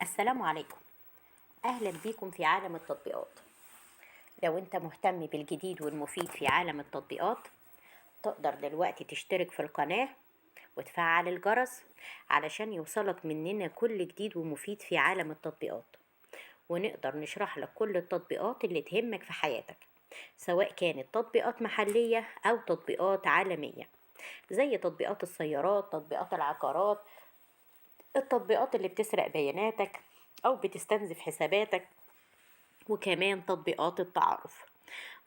السلام عليكم، أهلا بيكم في عالم التطبيقات. لو أنت مهتم بالجديد والمفيد في عالم التطبيقات تقدر دلوقتي تشترك في القناة وتفعل الجرس علشان يوصلك مننا كل جديد ومفيد في عالم التطبيقات، ونقدر نشرح لك كل التطبيقات اللي تهمك في حياتك، سواء كانت تطبيقات محلية أو تطبيقات عالمية، زي تطبيقات السيارات، تطبيقات العقارات، التطبيقات اللي بتسرق بياناتك أو بتستنزف حساباتك، وكمان تطبيقات التعارف.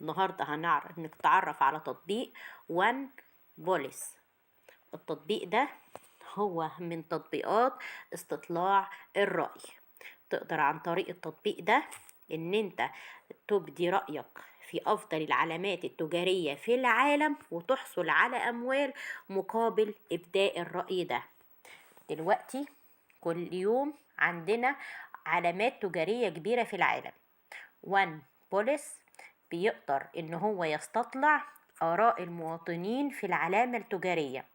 النهاردة هنعرف نتعرف على تطبيق OnePulse. التطبيق ده هو من تطبيقات استطلاع الرأي. تقدر عن طريق التطبيق ده ان انت تبدي رأيك في افضل العلامات التجارية في العالم وتحصل على اموال مقابل ابداء الرأي ده. دلوقتي كل يوم عندنا علامات تجارية كبيرة في العالم. OnePulse بيقدر ان هو يستطلع آراء المواطنين في العلامة التجارية.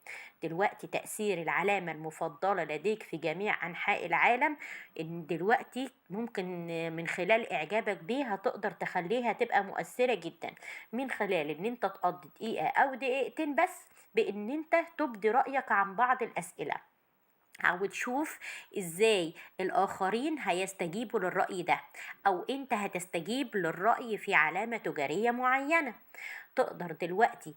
دلوقتي تأثير العلامة المفضلة لديك في جميع أنحاء العالم، إن دلوقتي ممكن من خلال إعجابك بيها تقدر تخليها تبقى مؤثرة جدا، من خلال إن أنت تقضي دقيقة أو دقيقتين بس بإن أنت تبدي رأيك عن بعض الأسئلة، أو تشوف إزاي الآخرين هيستجيبوا للرأي ده، أو أنت هتستجيب للرأي في علامة تجارية معينة. تقدر دلوقتي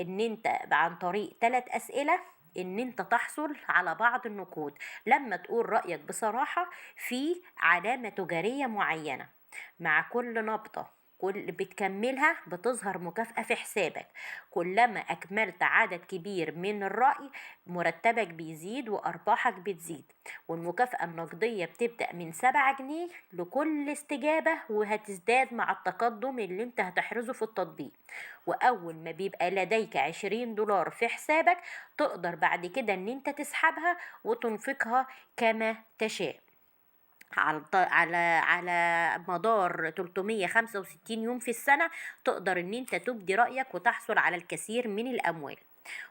إن أنت عن طريق 3 أسئلة إن أنت تحصل على بعض النقود لما تقول رأيك بصراحة في علامة تجارية معينة. مع كل نبضة كل بتكملها بتظهر مكافأة في حسابك. كلما أكملت عدد كبير من الرأي مرتبك بيزيد وأرباحك بتزيد، والمكافأة النقدية بتبدأ من 7 جنيه لكل استجابة، وهتزداد مع التقدم اللي انت هتحرزه في التطبيق. وأول ما بيبقى لديك 20 دولار في حسابك تقدر بعد كده ان انت تسحبها وتنفقها كما تشاء على مدار 365 يوم في السنة. تقدر ان انت تبدي رأيك وتحصل على الكثير من الأموال.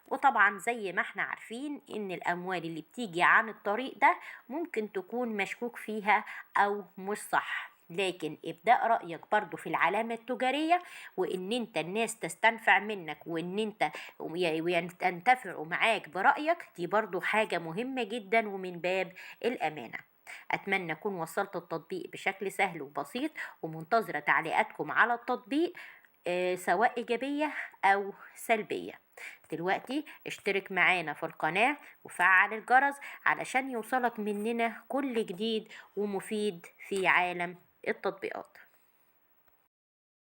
وطبعا زي ما احنا عارفين ان الأموال اللي بتيجي عن الطريق ده ممكن تكون مشكوك فيها أو مش صح، لكن ابداء رأيك برضو في العلامة التجارية وان انت الناس تستنفع منك وان انت وينتفعوا معاك برأيك، دي برضو حاجة مهمة جدا ومن باب الأمانة. أتمنى أكون وصلت التطبيق بشكل سهل وبسيط، ومنتظرة تعليقاتكم على التطبيق، سواء إيجابية أو سلبية. دلوقتي اشترك معانا في القناة وفعل الجرس علشان يوصلك مننا كل جديد ومفيد في عالم التطبيقات.